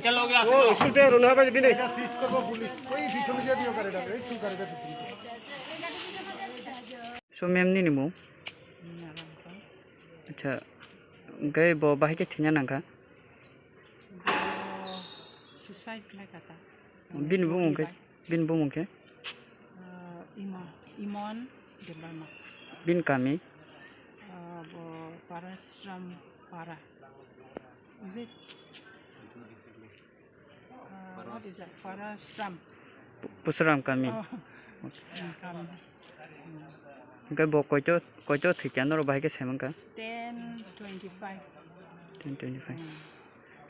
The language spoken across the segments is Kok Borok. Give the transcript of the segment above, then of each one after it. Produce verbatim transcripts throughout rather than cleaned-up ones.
এটা লগে আছে। ও, স্কুল থেকে রওনা হবে, বিনে। এটা সিজ করবো পুলিশ। ওই পিছনে দিয়ে দিও গাড়িটা, এই টু গাড়িটা পিছনে। So, ma'am, nini mung? Acha, hwnkhe bo bahai khe thwina nangkha? Bo suicide khlai kha ta. Bini bumung khe? Bini bumung khe? Ah, Imon, Imon Debbarma. Bini kami? Ah, bo Parasram Para. Is it? Ah, what is that? Parasram. Pu-, Pusram kami. Oh, kami. Hwnkhe bo koito, koito thwikha norok bahai khe saimankha? Ten twenty-five. Ten twenty-five. Hmm.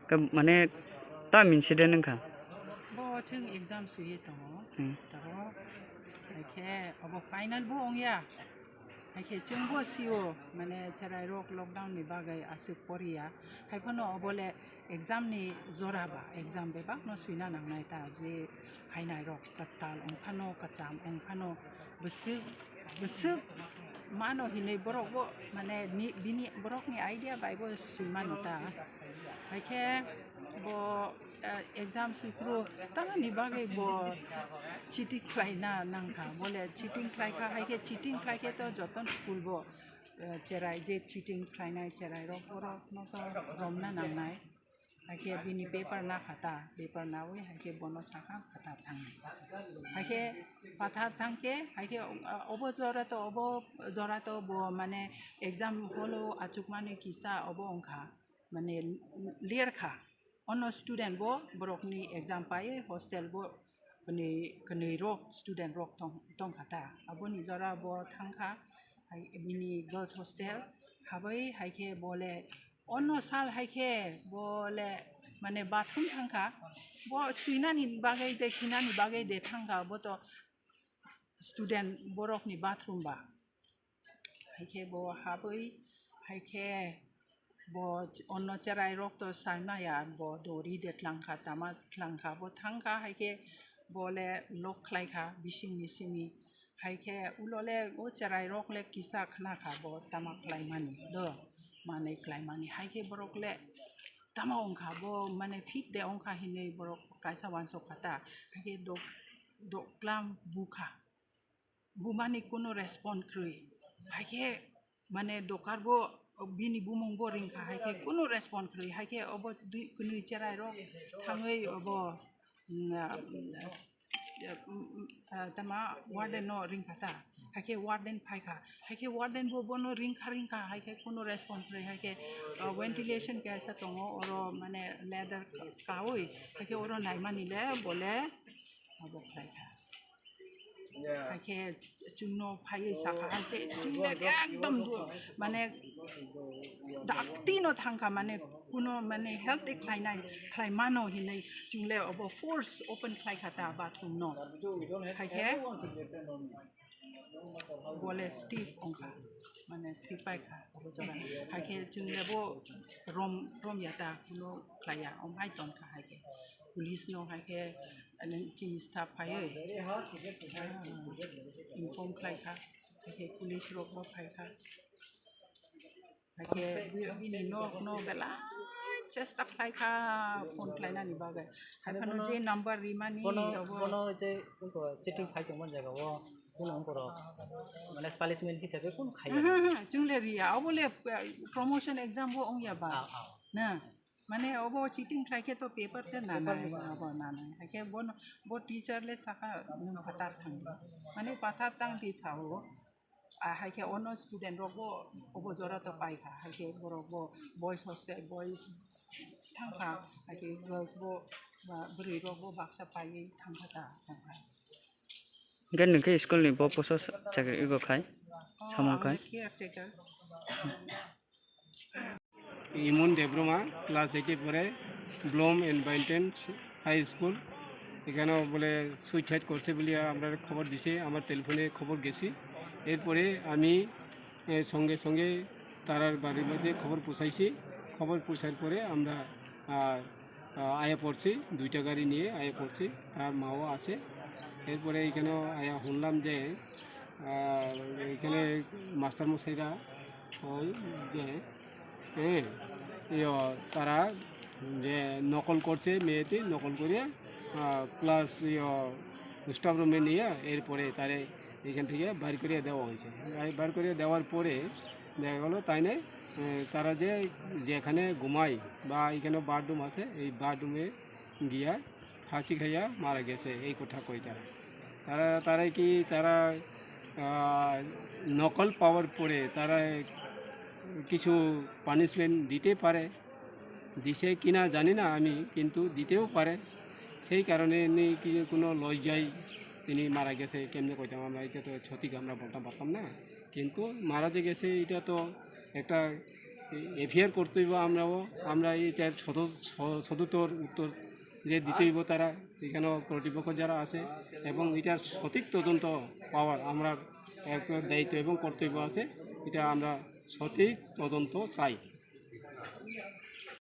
Hwnkhe mane tam incident wngkha? Bo chwng exam swiwi tongo. Hmm. Toro. Haikhe obo final bo wngya. Haikhe chwngbo sio, mane, cherairok lockdown ni bagwi aswk poriya. Haiphano obole exam ni jora ba, exam bebakno swina nangnai ta, je phainairok kwtal wngphano, kwcham wngphano, bwswk, bwswk mano hinwi borokbo, mane, ni, bini, borokni idea baibo swimano ta. Haikhe bo, eh, exam swiphuru tamoni bagwi bo cheating khlaina nangkha. Bole cheating khlaikha, haikhe cheating khlaikhe to joton school bo, eh, cherai je cheating khlainai cherairok borokno to romna nangnai. Haikhe bini paper na khata, paper nawi haikhe bono sakha phatar thangnai. Haikhe phatar thangkhe, haikhe, ah, obo jora to, obo jora to bo mane exam hall o achukmani kisa obo wngkha. Mane, ler kha. Ono student bo borokni exam paiwi hostel bo kwnwi, kwnwi rok student rok tong, tong kha ta. Aboni jora bo thang kha, hai, bini girls hostel. Habwi hai khe bo le ono sal hai khe bo le mane bathroom thang kha. Bo swinani bagwi de, sinani bagwi de thang kha. Bo to student borokni bathroom ba. Haikhe bo habwi, haikhe bo onno cherairok to sanmaya, bo dori de tlangkha, tama tlangkha, bo thangkha, haikhe bo le lock khlaikha bisingni simi, haikhe ulo le o cherairok le kisa khnakha, bo tama khlaimani, do, manwi khlaimani, haikhe borok le tama wngkha, bo mane fit de wngkha hinwi borok kaisa uansukha ta, haikhe dok-, doklam bukha. Bumani kunu respond kwrwi. Haikhe mane dokar bo bini bumung bo ringkha, haikhe kunu respond kwrwi. Haikhe obo dui kwnwi cherairok thangwi obo, mm, ah, mm, ah, tama warden no ringkha ta. Haikhe warden phaikha. Haikhe warden bo bono ringkha ringkha, haikhe kunu respond kwrwi. Haikhe, ah, ventilation kaisa tongo, oro mane leather kawi. Haikhe oro naimani le bole abo khlaikha. Haikhe chwngno phaiwi sakha, haikhe chwngno ekdom du-, mane dakti no thangkha, mane kuno mane health khlainai, khlai mano hinwi chwngle obo force open khlaikha ta bathroom no. Haikhe bole stiff wngkha, mane thwipaikha obo jora. Haikhe chwngle bo rom, romya ta kuno khlaiya, omhai tongkha haikhe. Police no haikhe, chini staff phaiwi, ah, inform khlaikha, haikhe police rok bo phaikha, haikhe bi-, bini nok no belai chesta khlaikha phone khlainani bagwi, haiphano je number rimani bono, obo bono je wngkha cheating khai tongmani jaga o, bono wngkha rok, mane punishment hisabe kun khaiya? Chwngle riya, obo le, eh, promotion exam bo wngya ba? Ah, ah. Na. Mane obo cheating khlai khe to paper te nanai, obo nanai. Haikhe bono, bo teacher le sakha, "Nwng phatar thang di." Mane phatar tang di thao. A, haikhe ono student rok bo obo jora to paikha. Haikhe borok bo boys hostel, boys thangkha. Haikhe girls bo, ba, bwrwi rok bo baksa paiwi thangkha ta, thangkha. Hwnkhe nwng khe school ni bo poso chakri ego khai, samung khai. Caretaker. ইমন দেববর্মা, ক্লাস এইটে পড়ে, Bloom and বাইন্টেন high school. এখানেও বলে সুইসাইড করছে বলে আমরা খবর দিছে, আমার টেলিফোনে খবর গেছি। এরপরে আমি, এ, সঙ্গে সঙ্গে তারার বাড়ির মধ্যে খবর পৌঁছাইছি। খবর পৌঁছার পরে আমরা, আহ, আহ, আয়া পড়ছি, দুইটা গাড়ি নিয়ে আয়া পড়ছি, তার মাও আছে। এরপরে এখানেও আয়া শুনলাম যে, আহ, এখানে মাস্টার মশাইরা ওই যে, হ্যাঁ, ইয়ো, তারা যে নকল করছে, মেয়েটি নকল করে, আহ, ক্লাস, ইয়ো, স্টাফ রুমে নিয়ে এরপরে তারে এখান থেকে বার করে দেওয়া হয়েছে। আর বার করে দেওয়ার পরে দেখা গেলো তাই নাই, আহ, তারা যে যেখানে ঘুমায় বা এখানে বাথরুম আছে, এই বাথরুমে গিয়া ফাঁসি খাইয়া মারা গেছে, এই কথা কয় তারা। তারা, তারা কি তারা, আহ, নকল পাওয়ার পরে তারা কিছু পানিশমেন্ট দিতে পারে, দিছে কিনা জানি না আমি, কিন্তু দিতেও পারে। সেই কারণে এমনি কি কোনো লজ্জায় তিনি মারা গেছে, কেমনে কইতাম আমরা, এটা তো সঠিক আমরা বলতাম পারতাম না। কিন্তু মারা যে গেছে, এটা তো একটা এফআইআর করতে হইব আমরাও। আমরা এটার সদ-, স-, সদুত্তর উত্তর যে দিতে হইব তারা, এখানে কর্তৃপক্ষ যারা আছে, এবং এটার সঠিক তদন্ত পাওয়ার আমরা এক দায়িত্ব এবং কর্তব্য আছে। এটা আমরা সঠিক তদন্ত চাই।